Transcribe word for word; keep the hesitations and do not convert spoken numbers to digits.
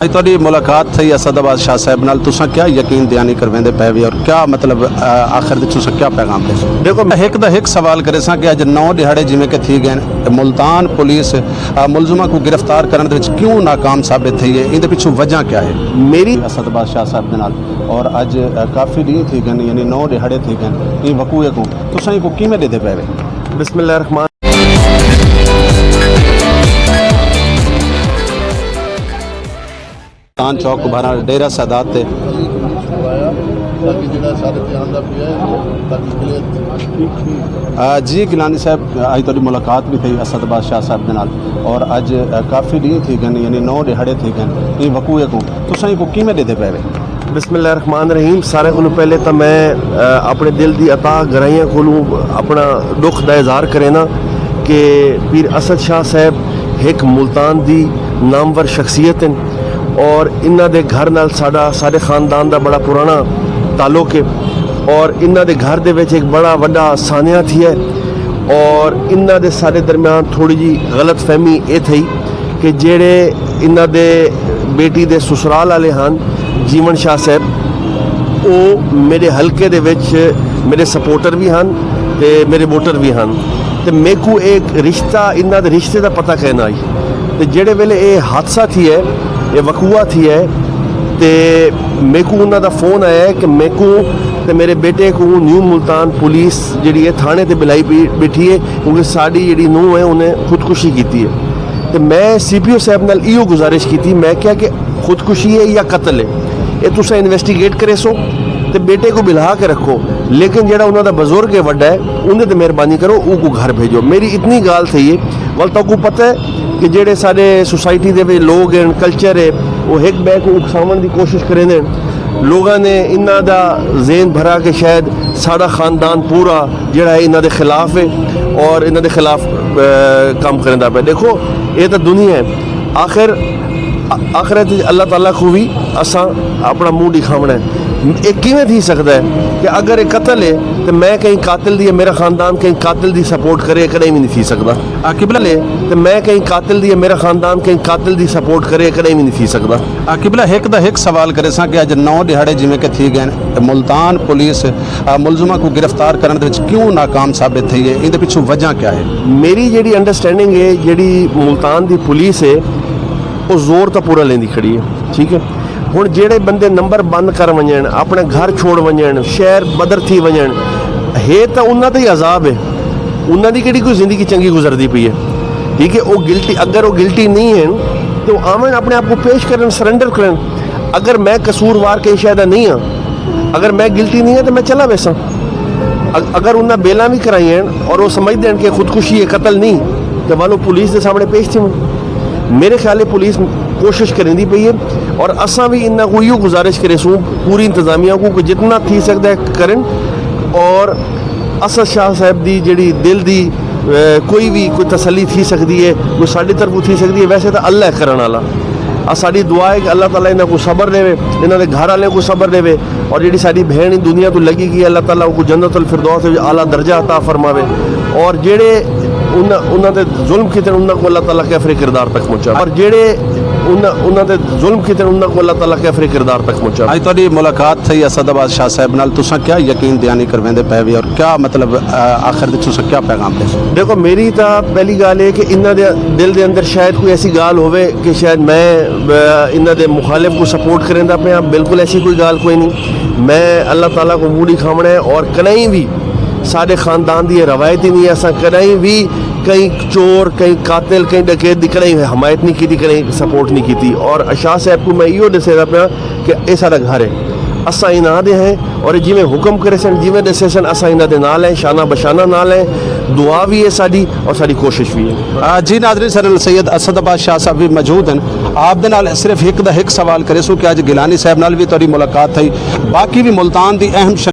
اڄ تہاݙی ملاقات تھئی اسد آباد شاہ صاحب نال، تساں کیا یقین دہانی کرویندے پئے وے اور کیا مطلب، آ، آخر دے تساں کیا پیغام ݙیسو؟ ݙیکھو، میں ہک دا ہک سوال کریساں کہ اڄ نو ݙیہاڑے جیویں کہ تھی ڳئے ہن، ملتان پولیس، آ، ملزماں کوں گرفتار کرݨ دے وچ کیوں ناکام ثابت تھئی ہے؟ ایندے پچھوں وجہ کیا ہے؟ میری اسد آباد شاہ صاحب دے نال اور اڄ، آ، کافی ݙینہہ تھی ڳئے ہن، یعنی نو ݙیہاڑے تھی ڳئے ہن، ایں وقوعے کوں تساں ایکوں کیویں ݙیہدے پئے وے؟ بسم اللہ الرحمن۔ تان چوک بھرا ڈیرہ سادات تے۔ آ، جی گیلانی صاحب، اڄ تہاݙی ملاقات وی تھئی اسد آباد شاہ صاحب دے نال اور اڄ، آ، کافی ݙینہہ تھی ڳئے، یعنی نو ݙیہاڑے تھی ڳئے ایں وقوعے کوں، تساں ایکوں کیویں ݙیہدے پئے وے؟ بسم اللہ الرحمن الرحیم۔ سارے کولوں پہلے تاں میں، آ، اپݨے دل دی اتاہ گہرائیاں کولوں اپݨا ݙکھ دا اظہار کرینداں کہ پیر اسد شاہ صاحب ہک ملتان دی نامور شخصیت ہن اور انہاں دے گھر نال ساݙا، ساݙے خاندان دا بڑا پراݨا تعلق ہے اور انہاں دے گھر دے وچ ہک بڑا وݙا سانحہ تھیا ہے اور انہاں دے ساݙے درمیان تھوڑی جی غلط فہمی اے تھئی کہ جیڑھے انہاں دے بیٹی دے سسرال والے ہن جیون شاہ صاحب، او میرے حلقے دے وچ میرے سپورٹر وی ہن تے میرے ووٹر وی ہن۔ تے میکوں اے رشتہ، انہاں دے رشتے دا پتہ کائنی آئی۔ تے جیڑھے ویلے اے حادثہ تھیا ہے، اے وقوعہ تھیا ہے، تے میکوں انہاں دا فون آیا ہے کہ میکوں تے میرے بیٹے کوں نیو ملتان پولیس جیڑھی ہے تھانے تے بلائی بی-، بیٹھی ہے، کیونکہ ساݙی جیڑھی نونہہ ہے، انہیں خودکشی کیتی ہے۔ تے میں سی پی او صاحب نال ایہو گزارش کیتی، میں کہیا کہ خودکشی ہے یا قتل ہے، اے تساں انویسٹیگیٹ کریسو تے بیٹے کوں بلہا کے رکھو، لیکن جیڑھا انہاں دا بزرگ ہے، وݙا ہے، اوندے تے مہربانی کرو، اوکوں گھر بھیجو۔ میری اتنی ڳالھ تھئی ہے، ول تہاکوں پتہ ہے کہ جیڑھے ساݙے سوسائٹی دے وچ لوگ ہن، کلچر ہے، او ہک ٻئے کوں اکساوݨ دی کوشش کریندے ہن۔ لوگاں نے انہاں دا ذہن بھرا کہ شاید ساݙا خاندان پورا جیڑھا ہے انہاں دے خلاف ہے اور انہاں دے خلاف، آ، کم کریندا پئے۔ ݙیکھو، اے تاں دنیا ہے، آخر، آ-، آخرت وچ اللہ تعالیٰ کوں وی اساں اپݨا منہ ݙکھاوݨا ہے۔ اے کیویں تھی سڳدا ہے کہ اگر اے قتل ہے تے میں کہیں قاتل دی، میرا خاندان کہیں قاتل دی سپورٹ کرے؟ کݙاہیں وی نہیں تھی سڳدا۔ آ، قبلہ لے تے میں کہیں قاتل دی، میرا خاندان کہیں قاتل دی سپورٹ کرے؟ کݙاہیں وی نہیں تھی سڳدا۔ آ، قبلہ ہک دا ہک سوال کریساں کہ اڄ نو ݙیہاڑے جیویں کہ تھی ڳئے ہن، ملتان پولیس، آ، ملزماں کوں گرفتار کرݨ دے وچ کیوں ناکام ثابت تھئی ہے؟ ایندے پچھوں وجہ کیا ہے؟ میری جیڑھی انڈرسٹینڈنگ ہے، جیڑھی ملتان دی پولیس ہے، او زور تاں پورا لیندی کھڑی ہے، ٹھیک ہے۔ ہݨ جیڑھے بندے نمبر بند کر ونڄݨ، اپݨا گھر چھوڑ ونڄݨ، شہر بدر تھی ونڄݨ، ہے تاں انہاں تے ہی عذاب ہے۔ انہاں دی کیڑھی کوئی زندگی چنڳی گزردی پئی ہے؟ ٹھیک ہے، او گلٹی، اگر او گلٹی نہیں ہن تے او آون اپݨے آپ کوں پیش کرن، سرنڈر کرن۔ اگر میں قصوروار کہیں شے دا نہیں ہاں، اگر میں گلٹی نہیں ہاں تے میں چلا ویساں۔ اگ-، اگر انہاں بیلاں وی کرائیاں ہن اور او سمجھدے ہن کہ خودکشی ہے، قتل نہیں، تے ول او پولیس دے سامݨے پیش تھیون۔ میرے خیال ہے پولیس کوشش کریندی پئی ہے اور اساں وی انہاں کوں ایہو گزارش کریسوں، پوری انتظامیہ کوں، کہ جتنا تھی سڳدا ہے کرن اور اسد شاہ صاحب دی جیڑھی دل دی، اے، کوئی وی کوئی تسلی تھی سڳدی ہے، کوئی ساݙی طرفوں تھی سڳدی ہے، ویسے تاں اللہ ہے کرݨ والا۔ آ ساݙی دعا ہے کہ اللہ تعالیٰ انہاں کوں صبر ݙیوے، انہاں دے گھر والیاں کوں صبر ݙیوے، اور جیڑھی ساݙی بھیݨ ایں دنیا توں لڳی ڳئی، اللہ تعالیٰ اوکوں جنت الفردوس وچ اعلیٰ درجہ عطا فرماوے، اور جیڑھے انہاں، انہاں تے ظلم کیتے انہاں کوں اللہ تعالیٰ کیفر کردار تک پہنچاوے، اور جیڑھے انہاں، انہاں تے ظلم کیتے انہاں کوں اللہ تعالیٰ کیفر کردار تک پہنچاوے۔ اڄ تہاݙی ملاقات تھئی اسد آباد شاہ صاحب نال، تساں کیا یقین دہانی کرویندے پئے وے اور کیا مطلب، آ، آخر دے تساں کیا پیغام ݙیسو؟ ݙیکھو، میری تاں پہلی ڳالھ ہے کہ انہاں دے دل دے اندر شاید کوئی ایسی ڳالھ ہووے کہ شاید میں، آ، انہاں دے مخالف کوں سپورٹ کریندا پیاں، بالکل ایسی کوئی ڳالھ کوئی نہیں۔ میں اللہ تعالیٰ کوں منہ ݙکھاوݨا ہے اور کݙاہیں وی ساݙے خاندان دی اے روایت ہی نہیں ہے، اساں کݙاہیں وی کہیں چور، کہیں قاتل، کہیں ڈکیت دی کݙاہیں حمایت نہیں کیتی، کݙاہیں سپورٹ نہیں کیتی۔ اور شاہ صاحب کوں میں ایہو ݙسیندا پیاں کہ اے ساݙا گھر ہے، اساں انہاں دے ہیں، اور اے جیویں حکم کریسن، جیویں ݙسیسن، اساں انہاں دے نال ہیں، شانہ بشانہ نال ہیں۔ دعا وی ہے ساݙی اور ساݙی کوشش وی ہے۔ آ، جی ناظرین، ساݙے نال سید اسد عباس شاہ صاحب وی موجود ہیں۔ آپ دے نال صرف ہک دا ہک سوال کریسوں کہ اڄ گیلانی صاحب نال وی تہاݙی ملاقات تھئی، باقی وی ملتان دی اہم